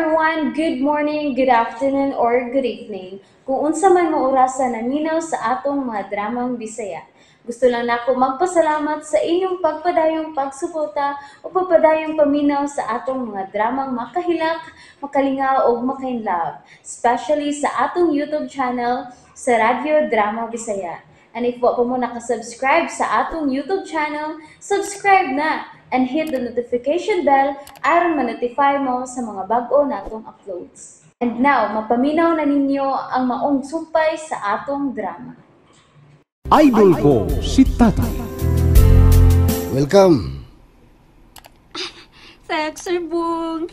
Everyone! Good morning, good afternoon, or good evening. Kung unsa man mo orasa naminaw sa atong mga dramang Bisaya. Gusto lang nako magpasalamat sa inyong pagpadayong pagsuporta o pagpadayong paminaw sa atong mga dramang makahilak, makalingaw ug makainlove, especially sa atong YouTube channel sa Radyo Drama Bisaya. And if wa pa mo nakasubscribe sa atong YouTube channel, subscribe na and hit the notification bell aron ma-notify mo sa mga bag-o natong uploads. And now, mapaminaw na ninyo ang maong sumpay sa atong drama. Idol ko si Tatay. Welcome. Thanks, Sir Bong.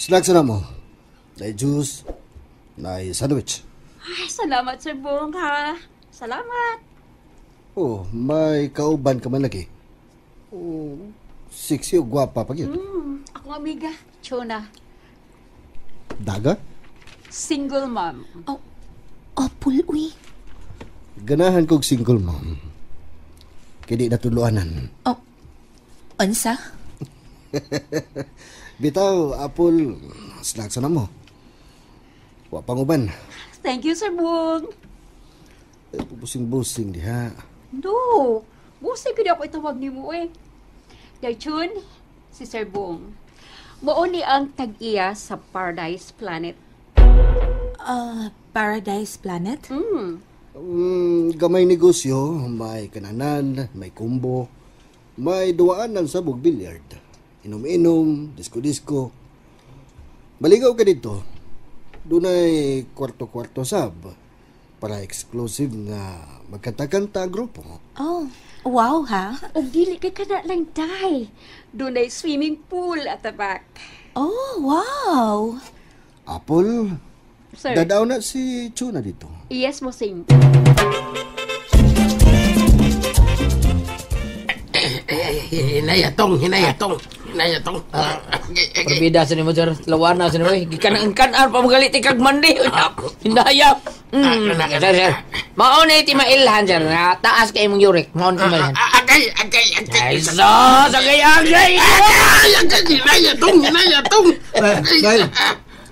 Snacks na mo. Nay juice, nay sandwich. Ay, salamat, Sir Bong, ha. Salamat. Oh, may kauban ka man lagi. Oh, sexy o gwapa pa gyud. Akong amiga, Chona. Daga? Single mom. Oh, Opul, uy. Ganahan kog single mom. Kay di natuluanan. Oh, unsa? Bitaw, Apple, snacks na mo. Wa pang uban. Thank you, Sir Bong. Eh, busing-busing diha. No, busay ko ako itawag ni mo eh. Daychun, si Sir Bong. Mao ni ang tag-iya sa Paradise Planet. Paradise Planet? Gamay negosyo, may kananan, may kumbo, may duwaanan sa bug billiard. Inom-inom, disko-disko. Baligaw ka dito. Dunay kwarto-kwarto sab para exclusive nga magkanta-kanta ang grupo. Oh, wow ha? Og dili kay kana lang day. Dunay swimming pool at the back. Oh, wow. Apple, Sir. Dadaw na si Chuna dito. Yes, Mosing. Hinayatong, hinayatong, hinayatong. Perbida sa nimo sir, lawana sa nimo. Gikan ang kanan pa magalit ikag mandi. Hindaya. Sir, sir. Mao na iti mailhan sir, nga taas kay imong yurik. Mao na mailhan. Agay, agay, agay. Ay sos, agay agay. Agay, agay, hinayatong, hinayatong.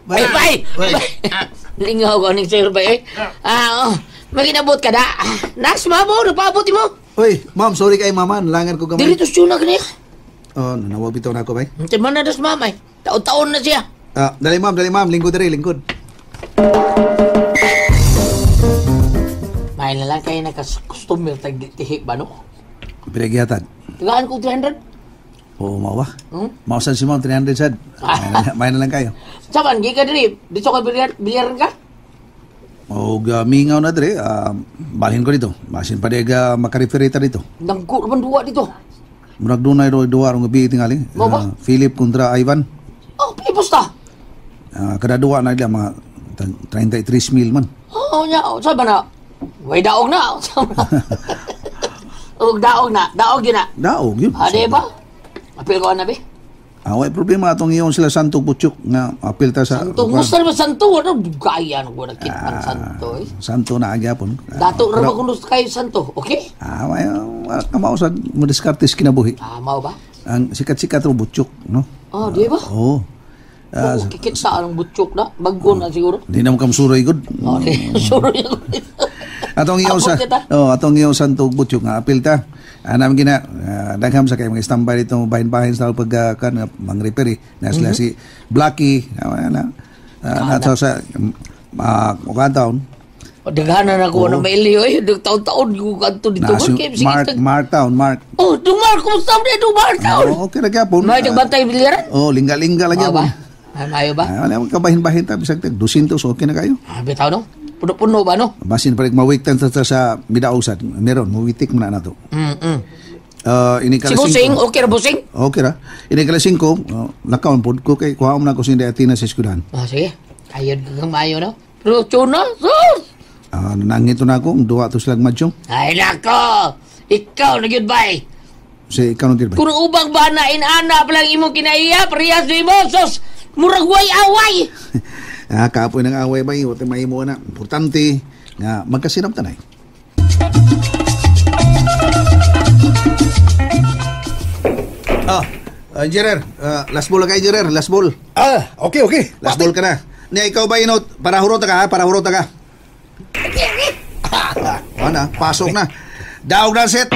Bay, Bay, bay. Lingaw ko ning sir bay. Ah, oh. Maginabot ka da. Nas mamo, napaabot mo. Uy, ma'am, sorry kay mama, nalangan ko gamay. Dili to suna kaniya. Oh, nanawag bitaw na ako, bay. Unsa man na das mamay. Taon-taon na siya. Ah, dali ma'am, lingkod diri, lingkod. May na lang kayo naka-customer tag tihi ba no? Pinagyatad. Tagaan ko 300. Oo, mao ba? Hmm? Mausan si ma'am, 300 sad. May na lang kayo. Saban, gi ka diri. Dito ka bilyaran ka? Og mingaw na diri, balhin ko dito. Basin pa di makareferita dito. Nangko naman duwa dito. Murag dunay do duwa rong gabi tingali. Mao ba? Philip kontra Ivan. Oh, iposta. Kada duwa na nila mga 33 mil man. Oo, nya. Saban na. Way daog na. Og daog na. Daog yun na. Daog yun. Ah, di ba? Apil ko na, be. Ah, way problema atong iyon sila Santo Butchok nga apil ta sa Santo, musta naman Santo? Ano, gaya na ko nakita ang Santo eh. Santo na agyapon. Dato ra ba kuno kayo Santo, okay? Ah, may kamao sa mo diskarte sa kinabuhi. Ah, mao ba? Ang sikat-sikat ro Butchok, no? Oh, di ba? Oo. Oh, kikita ang Butchok na. Bago na siguro. Di na mo kamsuroy gud. Oh, di suroy ako. Atong iyon sa oh, atong iyon Santo Butchok nga apil ta. Anam gina dagham sa kay mga standby dito bahin-bahin sa pag kan mang referee na sila si Blackie na na sa Ukatown. Daghanan ako na mailiyo eh taon-taon ko kadto dito si Mark Town Mark. Oh, dumar kumusta man do Mark Town. Oh, okay ra gyapon. May nagbantay bilyaran. Oh, lingga-lingga lagi ba. Ay, mayo ba? Wala mo kabahin-bahin ta bisag 200 okay na kayo. Ah, bitaw no. Puno-puno ba no? Basin pa rin mawiktan ta sa midausad. Meron, mawitik mo na to. Ini Si Busing, okay ra Busing? Okay ra. Ini kala 5, lakaon pod ko kay kuha mo na ko sinda Athena sa eskwelahan. Ah, sige. Kayod kang maayo no. Pero tuna, sus! Nangito na ako, duwa to silang madyong. Ay nako! Ikaw na gyud bay. Si ikaw na gyud bay. Kung ubang ba na inana pa lang imong kinaiya, parehas nimo sus. Murag way away. Ah, kapoy ng away ba, wala mahimo na. Importante nga magkasinab tanay. Ah, Engineer, last ball ka, engineer, last ball. Ah, okay, okay. Last ball ka na. Niya, ikaw ba inot? Para hurot ka, ha? Para hurot ka. Ano, pasok na. Daog na set.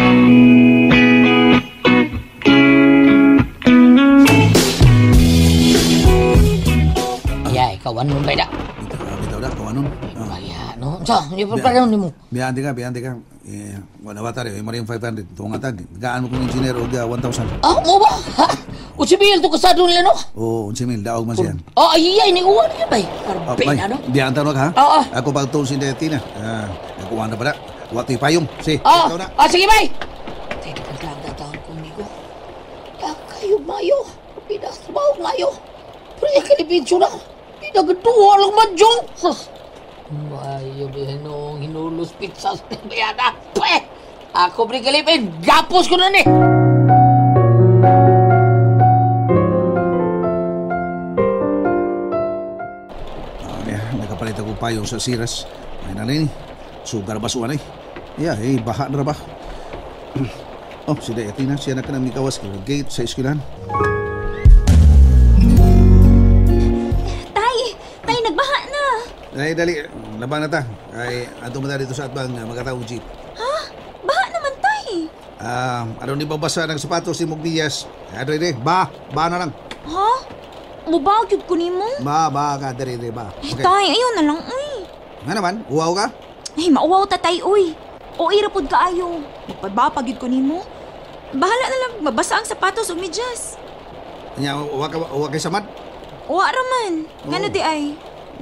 Ya, ikaw anon ba da? Bitaw da, ikaw anon. Kaya, no? Sa, hindi pa pa nimo. Biyante ka, biyante ka. Eh, wala ba tayo? Mo rin 500. Tuwang atag. Gaan mo kong engineer og 1,000. Ah, mo ba? Ha? 8,000 to kasado nila, no? Oo, 11,000. Daog man siya. Oh, ay, ay, ni-uwan niya ba? Karbe na, no? Biyante ka, ha? Oo. Ako pag tuon si Tina. Nakuha na pala. Wato'y payong. Si, Ah, ikaw na. ah, sige, bay! Teka, naglaga taon kong nigo. Kayo, mayo. Pinas, trabaho, mayo. Pero yung kalibidyo na. Pinagduwa lang madyong. Sus! Mayo, noong hinulos pizza sa bayana. Pweh! Ako, pre, kalipin. Gapos ko na ni! Nakapalit ako payong sa siras. Ay na rin. Sugar basuan eh. Yeah, eh, baha na ba? Oh, si Dayatina, siya na ka nang mikawas ka. Gate sa eskwelahan. Tay! Tay, nagbaha na! Ay, dali. Labang na ta. Ay, ato mo na dito sa atbang magkataong jeep. Ha? Baha naman, tay! Ano ni babasa ng sapatos si Mugdias? Ay, dali, ba. Ba na lang. Ha? Mubawag yun ko ni mo? Ba, ba ka, dali, dali, ba. Okay. Tay, ayaw na lang, uy. Nga naman, uwaw ka? Ay, mauwaw ta, tay, uy. O, irapod ka ayo. Magpabapag yun ko ni mo. Bahala na lang, mabasa ang sapatos o medyas. Anya, uwa ka, uwa kay samad? Uwa raman. Ngano di ay?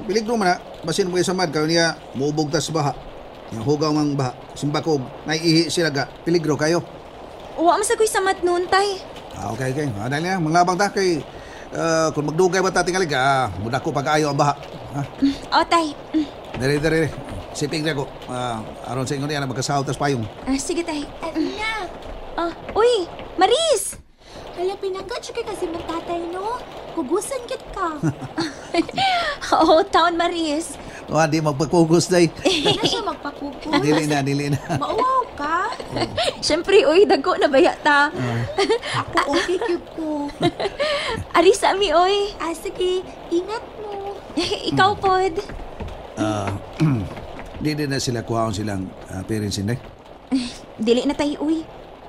Piligro man na, basin mo kay samad, kaya niya, muubog tas baha. Yung hugaw mang baha, simbakog, naiihi sila ga, piligro kayo. Uwa masagoy samad noon, tay. Ah, okay, okay. Ah, dahil na, manglabang ta kay, kung magdugay ba ta tingalig, muda ko pag-ayo ang baha. Ha? O, tay. Dere, dere, sipig na ko. Aron sa inyo niya na magkasaw tas payong. Ah, sige, tay. Anak! Ah, uy, Maris! Hala, pinangga siya kay kasi mong tatay, no? Kugusan kit ka. Oo, taon, Maris. Oh, di magpagkugos, day. Hindi na siya magpakugos. Dili na, dili na. Mauwaw ka? Siyempre, uy, dagko na baya ta. Ako, okay, cute ko. Arisa, mi, uy. Ah, sige, ingat mo. Ikaw, pod. Dili na sila kuhaon silang parents, hindi? Dili na tayo, uy.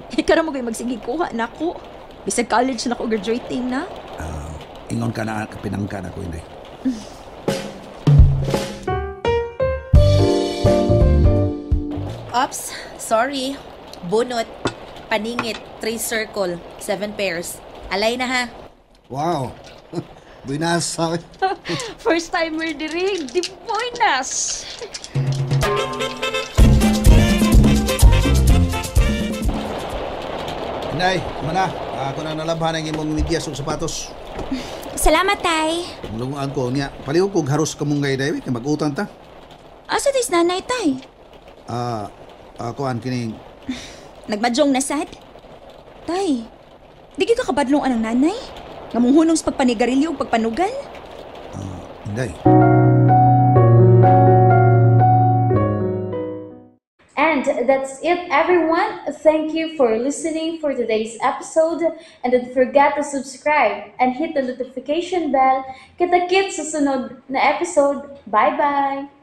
Karon mo kayo magsige kuha na ako. Bisag college na ako, graduating na. Ingon ka na, pinangka na ko, hindi. Ops, sorry. Bunot, paningit, 3 circle, 7 pairs. Alay na ha. Wow. Binasa. First timer diri, di buenas. Inday, mana? Ako na nalabhan ang imong medyas ug sapatos. Salamat, tay. Mulungan ko niya. Palihog kog haros kamunggay day kay mag-utan ta. Asa dis nanay, tay? Kuan kining nagmadjong na sad. Tay, di gyud ka kabadlong anang nanay? Nga munghunong sa pagpanigarilyo ug pagpanugal? Inday. And that's it, everyone. Thank you for listening for today's episode. And don't forget to subscribe and hit the notification bell. Kita-kits sa sunod na episode. Bye-bye!